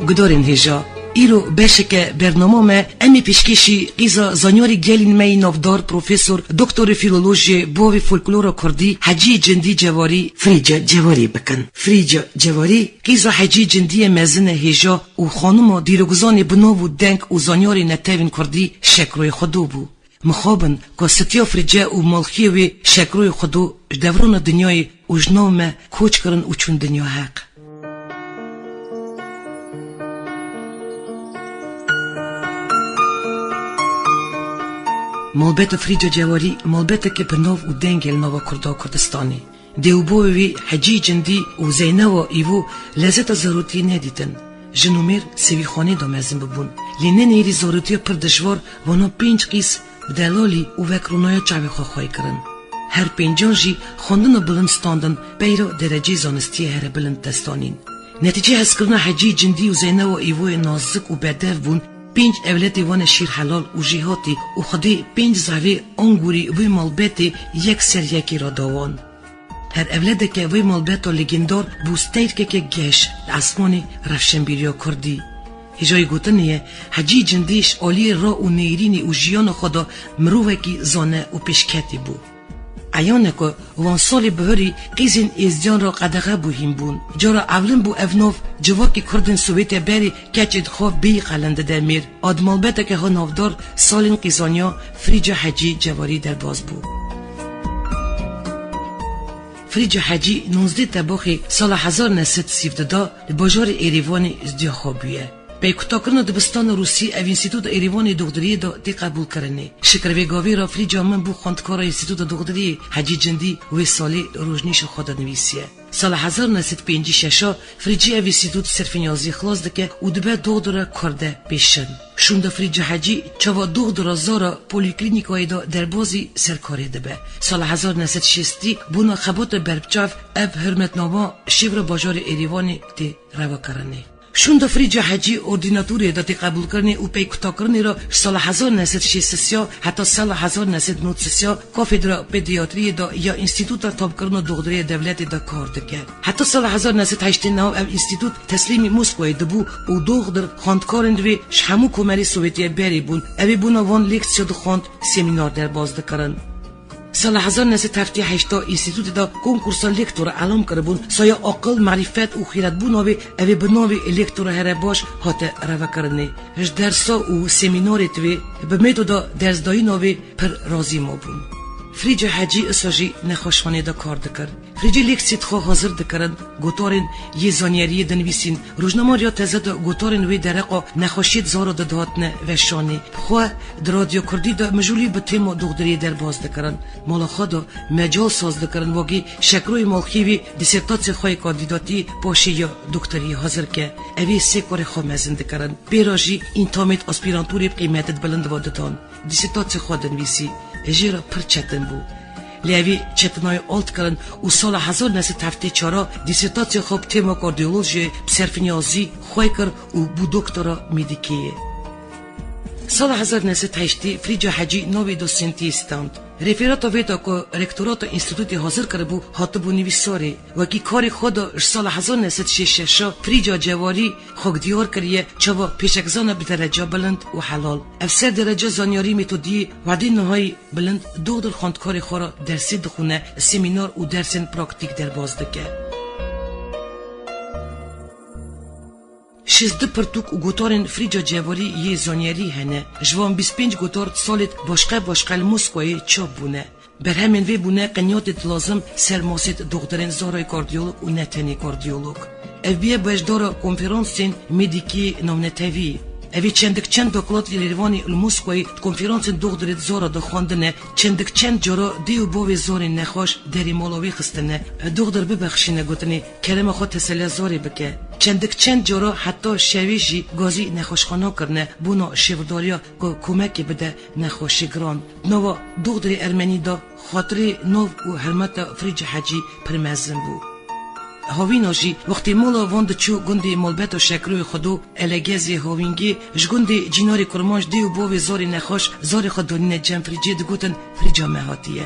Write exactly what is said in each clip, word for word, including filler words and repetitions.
Gudarên hêja, îro beşeke bernama me, em ê pêşkêşî qîza zanyarê gelîn me yî navdar Profesor Doktorê Fîlolojiyê, bavê folklora Kurdî Hecî Cindî Cewarî, Frîca Cewarî bikin. Frîca Cewarî qîza Hecî Cindiyê mezin e hêja û xanima dîrokzanê bi nav û deng û zanyarê netewên Kurdî Şekroyê Xwedo bû. Mixabin ku sitiya Frîce û malxiyê wê Şekroyê Xwedo ji devrana dinyayê û ji nav me koç kirin û çûn dinya heq. Malbeta Frîca Cewarî malbeteke bi nav û deng e li nava Kurda û Kurdistanê. Dê û bavê wî Hecî Cindî û Zeynewa Îvo lezeta zarotiyê nedîtin. Jin û mêr sêwî xanê de mezin bibûn. Lê ne nêrî zarotiya pir dijwar vana pênc qîz bi delalî û wek ronaya çavê xwe xwey kirin. Her pêncan jî xwendina bilind standin, peyra dereceyê zanistiyê here bilind dest anîn. Netîceyê hezkirina Hecî Cindî û Zeynewa Îvoyê nazik û bedev bûn, pênc ewletê wan e şîr helal û jêhatî û Xwedê pênc zehvê angûrî wê malbetê yek ser yekê re da wan. Her ewledeke vê malbeta legêndar bû steyrkeke geş li esmanê rewşenbîriya Kurdî. Hêjayî gotinê ye, Hecî Cindî ji aliyê ra û nêrînê û jiyana xwe de mirovekî zane û pêşketî bû. Eyan e ku wan salê bihurî qîzên êzdiyan re qedexe bû hîn bûn. Cara ewlin bû ev nav civakê Kurdên Sowêtê berê keçê dixwe bêyî qelen dide mêr. A di malbeteke xwe navdar salên qîzaniya Frîca Hecî Cewarî derbas bû. Frîca Hecî nûzdeh Tebaxê sala hezar neh sed sî û du de li bajarê Êrêvanê zidiya xwe bûye. Pey kutakirina dibistana Rûsî ev înstîtût Êrêvanê doxdiriyê de tê qebûlkirinê. Şikir vê gavê re Frîca min bû xwendkara Înstîtûta Doxdiriyê Hecî Cindî wê salê rojnîşa xwe de nivîsiye. Sala hezar neh sed pêncî şeş a Frîcî ev înstîtût serfinyazî xilas dike û dibe doxdora Kurde pêşin. Şûnda Frîca Hecî çawa doxdora zara polîklînîkayê de derbazî serkarê dibe. Sala hezar neh sed şêstî bona xebata berbiçav ev hurmetnama şêvra bajarê Êrêvanê tê revekirinê. Şûnda Frîca Hecî ordînatorê de tê qebûlkirinê û pey kutakirinê re ji sala hezar neh sed şêst û sê heta sala hezar neh sed nod û sê kafedra pediatriyê de ya Înstîtûta Tabkirina Doxdiriya Dewletê de kar dike. Heta sala hezar neh sed heştê neh ev înstîtût teslîmî Moskowayê dibû û doxdir xwendkarên wê ji hemû komelê Sowêtiya berê bûn. Ew ê bona van leksiya dixwend, semînar derbas dikirin. Sala hezar neh sed heftê heşt a înstîtûtê de konkursa lektora elam kiribûn. Saya aqil, merîfet û xîretbûna wê ev ê bi navê lektora here baş hate revekirinê. Ji dersa û semînarê divê bi metoda dersdayîna wê pir razî mabûn. Frîca Hecî isa jî nexweşxanê de kar dikir. Frîcî leksiyê dixwe hazir dikirin, gotarên yê zanyeriyê dinivîsîn. Rojnama Riya Teze de gotarên wê dereqa nexweşiyê di zara de dihatine veşanê. Bi xwe di Radyo Kurdî de mijûlî bi têma doxdiriyê derbas dikirin. Mala xwe de mecal saz dikirin, wekî Şekroyê Malxî wî dîsertasyê xwe yê kandîdatî paşê ya doktoriyê hazir ke. Ev ê sê karê xwe mezin dikirin. Pê re jî întamêt aspîrantorê bi qîmetê di bilind ve didan. Dîsertasyê xwe dinivîsî, jê re pir çetin bû. Lê ev ê çetinayê alt kirin û sala hezar neh sed heftê çar a dîsertasyê xwe bi têma kardiyolojiyê bi serfinyazî xwe kir û bû doktora medîkiyê. Sala hezar neh sed heştê Frîca Hecî navê da sentiyê stand. Referata vê da ku rektorata înstîtûtê hazir kiribû, hatibû nivîsarê. Wekî karê xwe de ji sala hezar neh sed şêst şeş a Frîca Cewarî xwe diyar kiriye çawa pêşekzana bi dereca bilind û helal. Ev ser dereca zanyarî metodiyê wedê nihayî bilind doxdir xwendkarê xwe re dersê dixwine, semînar û dersên praktîk derbas dike. Şêst du pirtûk û gotarên Frîca Cewarî yê zanyerî hene. Ji van bîst pênc gotar di salêt başqe başqe li Moskowayê çap bûne. Berhemên vê bûne qinyatêt lazim ser masêt doxdirên zarayê kardiyolog û ne tenê kardiyolog. Ev bûye beşdara konferansên medîkî navnetewî. Ev ê çendik çend doklatê li Lêvanê û li Moskowayê di konferansên doxdirê di zara de xwendine, çendik çend cara dê û bavê zarên nexweş derê mala wê xistine, doxdir bibexşîne gotinê, kerema xwe teseliya zarê bike. Çendik çend cara heta şevê jî gazî nexweşxana kirine, bona şêvirdariya ku komekê bide nexweşê giran. Di nava doxdirê ermenî de xatirê nav û hermeta Frîca Hecî pir mezin bû. Havîna jî wextê mala van diçû gundê malbeta Şekroyê Xwedo, Elegezê Havîngê, ji gundê Cînarê Kurmanc dê û bavê zarê nexweş zarê xwe danîne cem Frîcê, digotin, Frîca me hatiye.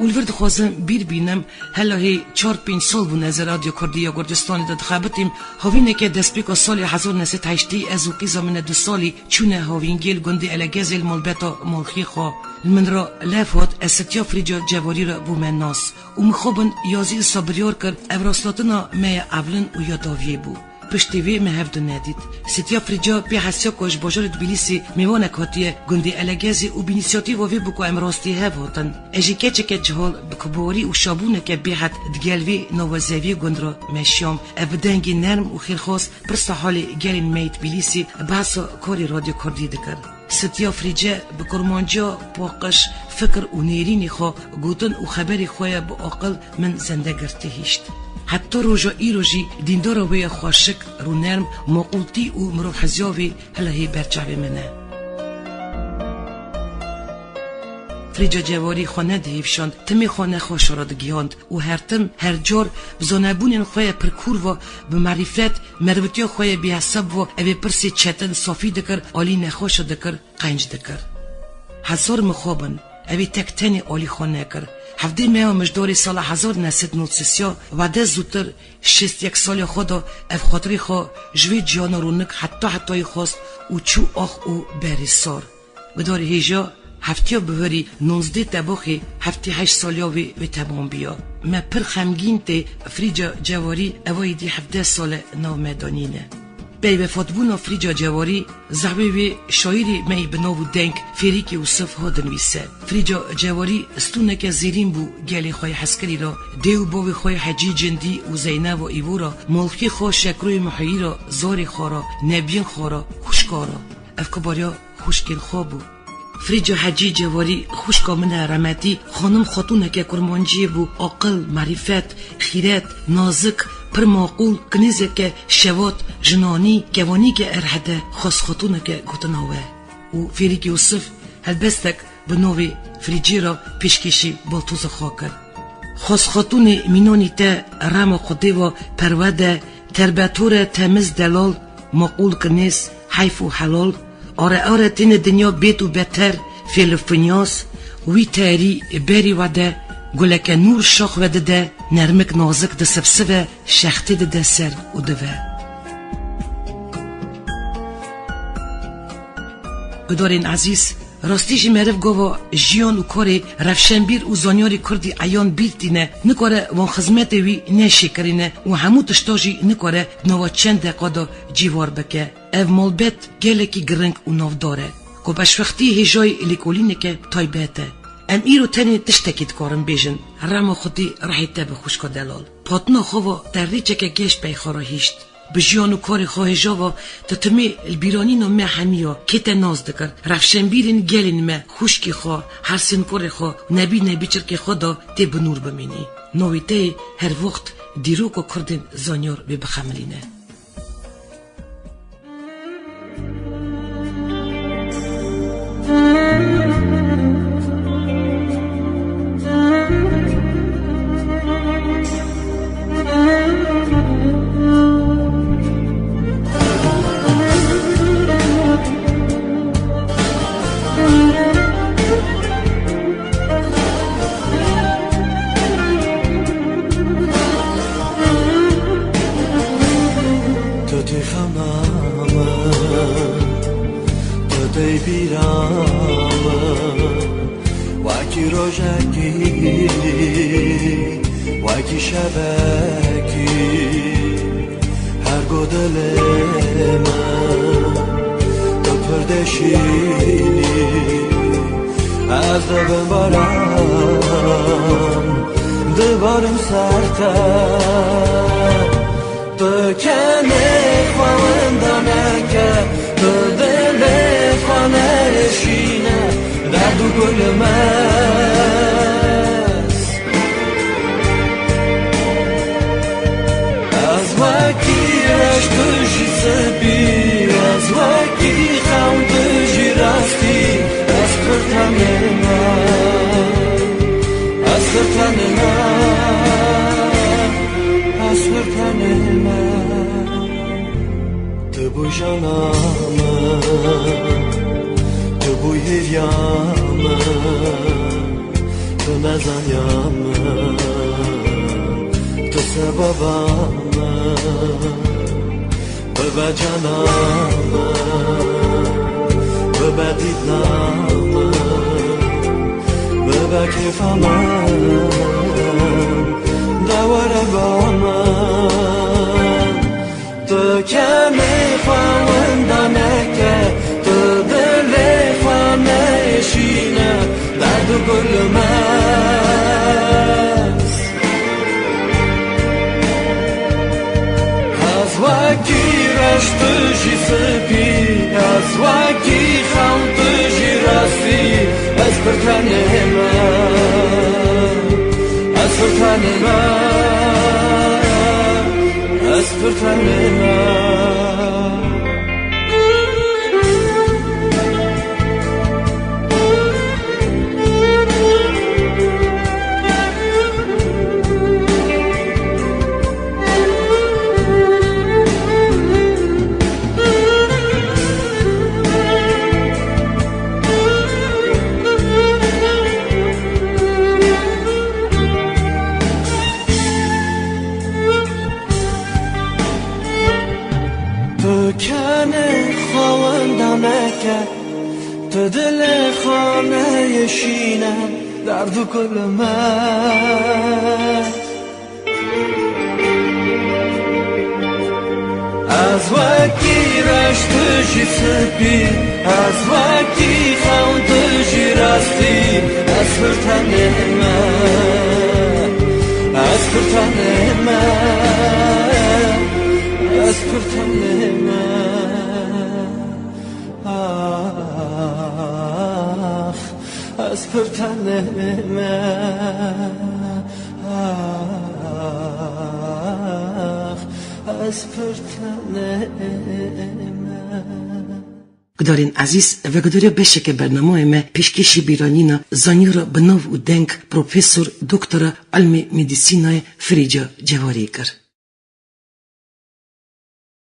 Û li vir dixwazim bîr bînim, hela hê çar pênc sal bûn ez ê Radyo Kurdî ya Gurcistanê de dixebitîm. Havîneke destpêka salê hezar neh sed heştê ez û qîza min e du salî çûne havîngê li gundê Elegezê li malbeta malxiyê xwe. Li min re lev hat, ez Sitya Frîca Cewarî re bûme nas. Û mixabin yazî wisa biryar kir, ev rasthatina me ye evlin û ya dawiyê bû. Piştî vê me hev du nedît. Sitya Frîca pê hesiya ku ji bajarê Tbilîsê mêvanek hatiye gundê Elegezê û bi înîsiyatîva vê bû ku em rastî hev hatin. Ez jî keçeke cihal bi kibarî û şabûneke bêhed digel vê navazeviyê gund re meşiyam. Ev bi dengê nerm û xêrxwaz pirsa halê gelên me yê Tbilîsê behsa karê Radyo Kurdî dikir. Sitya Frîce bi kurmanciya paqij, fikir û nêrînê xwe gotin û xeberê xwe ye bi aqil min zende girtî hişt. Heta roja îro jî dîndara wê ya xweşik, rûnerm, maqûltî û mirovheziya wê hela hê ber çavê min e. Frîca Cewarî xwe nedihêvşand, timê xwe nexweşa re digihand û her tim, her car bi zanebûnên xwe ya pir kûr ve, bi merîfet, merivtiya xwe ya bêhesab ve evê pirsê çetin safî dikir, alî nexweşa dikir, qenc dikir. Hezar mixabin, evê tek tenê alî xwe nekir. Hevdê meha Mijdarê sala hezar neh sed nod sisiya, wede zûtir şêst yek saliya xwe da ev xatirê xwe ji vê ciyana rûnik heta hetayî xwest û çû ax û berê sar. Gudarê hêja heftiya bihurî nonzdê Tebaxê heftê heşt saliya wê, wê temam biya. Me pir xemgîn tê Frîca Cewarî ewa êdî hevdeh sal e nav me de nîne. Pey wefatbûna Frîca Cewarî, zehwê wê şaîrê me yî bi nav û deng Fêrîkê Ûsif hat dinivîse. Frîca Cewarî stûneke zêrîn bû gelê xwe yê hezkirî re, dê û bavê xwe yê Hecî Cindî û Zeyneva Îvo re, malxiyê xwe Şekroyê Muhiyî re, zarê xwe re, nebiyên xwe re, xwişka re. Ev kibariya xwişkên xwe bû. Frîca Hecî Cewarî xwişka min e remetî, xanim xatûneke kurmanciyê bû, aqil, merîfet, xîret, nazik, pir maqûl, kinêzeke şewat, jinanî, kevanîke erhede, xwest xatûneke gotina we. Û Fêrîkê Ûsif helbestek bi novê Frîcê re pêşkêşî baltoza xwe kir. Xwest xatûnê mînanî te rema Xwedê ve perwe de, terbetore temiz delal, maqûl kinêz, heyf û helal, are are têne dinya bêt û beter, fêl û finyas, wî terî berî wede, guleke nûr şax wedide, nermik nazik disivsive, şextê dide ser û dive. Gudarên ezîz, rastî jî meriv gava jiyan û karê rewşenbîr û zanyarê kurdî eyan bîr tîne, nikare wan xizmetê wî neşêkirîne û hemû tişta jî nikare di nava çend deqa de cîvar bike. Ev malbet gelekî giring û navdar e, ku beşwextî hêjayî lêkolîneke taybet e. Em îro tenê tiştekî dikarin bêjin, rema Xwedê rehê te bi xwişka delal. Patina xwe ve te rêçeke geş pey xwe re hişt. Bi jiyan û karê xwe hêja ve tu timê li bîranîna me hemî ya kê te nas dikir. Rewşenbîrên gelên me, xwişkê xwe, hersên kurê xwe, nebî nebî çirkê xwe de tê bi nûr bimînî. Navê te yê her wext dîroka kurdên zanyar bê bixemilîne. Tu tê xema min, tu tey bîra min, wekî rojekî, wekî şevekî, her go dilê min, tu pir deşînî, ez dibim baran, dibarim ser te. Tu kenê xwe winda neke, tu dilê xwe neşîne, derd û gul me. Ez wekî reş tu jî spî, ez wekî xewn tu jî rastî, ez pir tenê me, ez pir tenê me. Ez pir tenê me. Tu bû jana min, tu bû hêviya min, Tu mezanya min, tu sebeba min, bibe cana min, bibe dîtna min, bibe kêfa min, de were ba min. Tu kenê xwe winda neke, tu dilê xwe neşîne, derd û gul me. Ez wekî reş, tu jî spî, ez wekî xewn, tu jî rastî, ez pir tenê me, ez pir tenê me. Ez pir tenê me. Tu kenê xwe winda neke, tu dilê xwe neyeşîne, derd û gul me. Ez wekî reş, tu jî spî, ez wekî xewn, tu jî rastî, ez pir tenê me, ez pir tenê me, ez pir tenê me. Ax, ez pir tenê me. Ax, ez pir tenê me. Gudarên ezîz, vegudarîya beşeke bernameyê me pêşkêşî bîranîna zanyara bi nav û deng Profesor Doktora Ilmê Medîsînayê Firêca Cewarî kir.